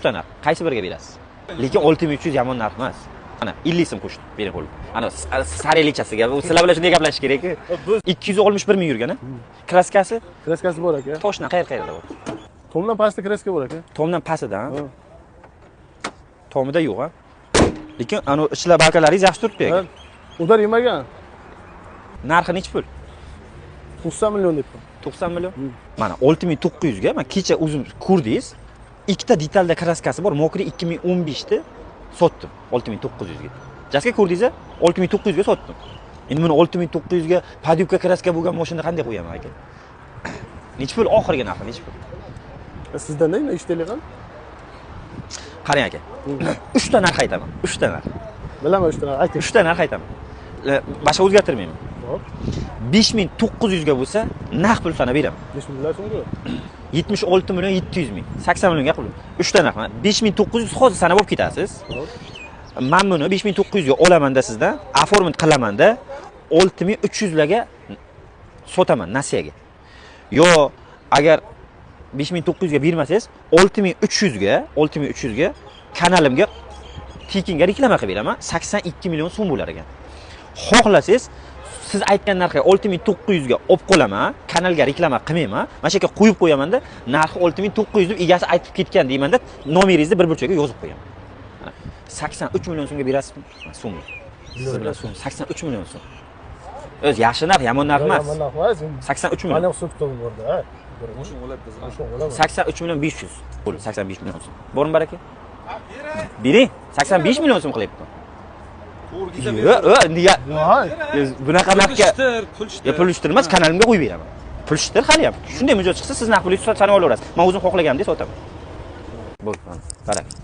Uchta narx. Qaysi biriga berasiz? Lekin 6300 yomon narx emas. Mana 50 so'm qo'shdim, bering qo'l. Ana sarilichasiga. Bu sizlar bilan shunday gaplashish kerak-ku. 261 ming yurgan, a? Краска si? Краска si bor, aka. Toshna qayerda bor? Tomdan pastda краска bor, aka. Tomdan pastida, ha? Ha. Tomida yo'q, ha? Lekin ana ichlar balkalaringiz yaxshi turibdi, aka. Ha. Удар yemagan. Narxi nechi pul? 90 million debdi. 90 million. Mana 6900 ga man kecha o'zim ko'rdingiz. Ikkita detalda краска si bor, мокрый 2015 da sotdim 6900 ga. Jaska ko'rdingiz, 6900 ga sotdim. Endi buni 6900 ga под юбка краска bo'lgan mashina qanday qo'yaman, aka? Nechi pul oxirgi narxi, nechi pul? Sizdan nima eshitaylik ham? Qarang, aka. Uchta narx aytaman. Uchta narx. Bilaman uchta narx. Ayting. Uchta narx aytaman. Boshqa o'zgartirmayman. Hop. 5900 ga bo'lsa, naqd pul sanab beraman. 5 million so'mga. 76 million 700 ming. 80 millionga qilib. Uchta narx. Mana 5900 hozir sanab olib ketasiz. Hop. Man buni 5900 ga olamanda sizdan, оформить qilamanda 6300 larga sotaman nasiyaga. Yo agar 5900 ga bermasangiz, 6300 ga, 6300 ga kanalimga tekinga reklama qilib beraman. 82 million so'm bo'lar ekan. Xohlasangiz, siz aytgan narxga 6900 ga olib qolaman, kanalga reklama qilmayman. Mana shu yerga qo'yib qo'yamanda, narxi 6900 deb egasi aytib ketgan deymanda, nomeringizni bir burchakka yozib qo'yaman. Mana 83 million so'mga berasizmi? Mana so'mga. Siz bilan so'm 83 million so'm. O'zi yaxshi narx, yomon narx emas. Yomon narx emas. 83 million. Mana hisob borda, ha. O'sha olaman. 83 million 500. Bo'ldi, 85 million so'm. Bormi, baraka? Bering. 85 million so'm qilyapti. Yo'q, yo'q, nega Ha. bunaqa narxga Pul shtir. Ya pul shtir emas, kanalimga qo'yib beraman. Pul shtir hali ham. Shunday mijoz chiqsa, siz naqd pulni sanab olaverasiz. Men o'zim xohlaganimdek sotaman. Bo'ldi, mana, baraka.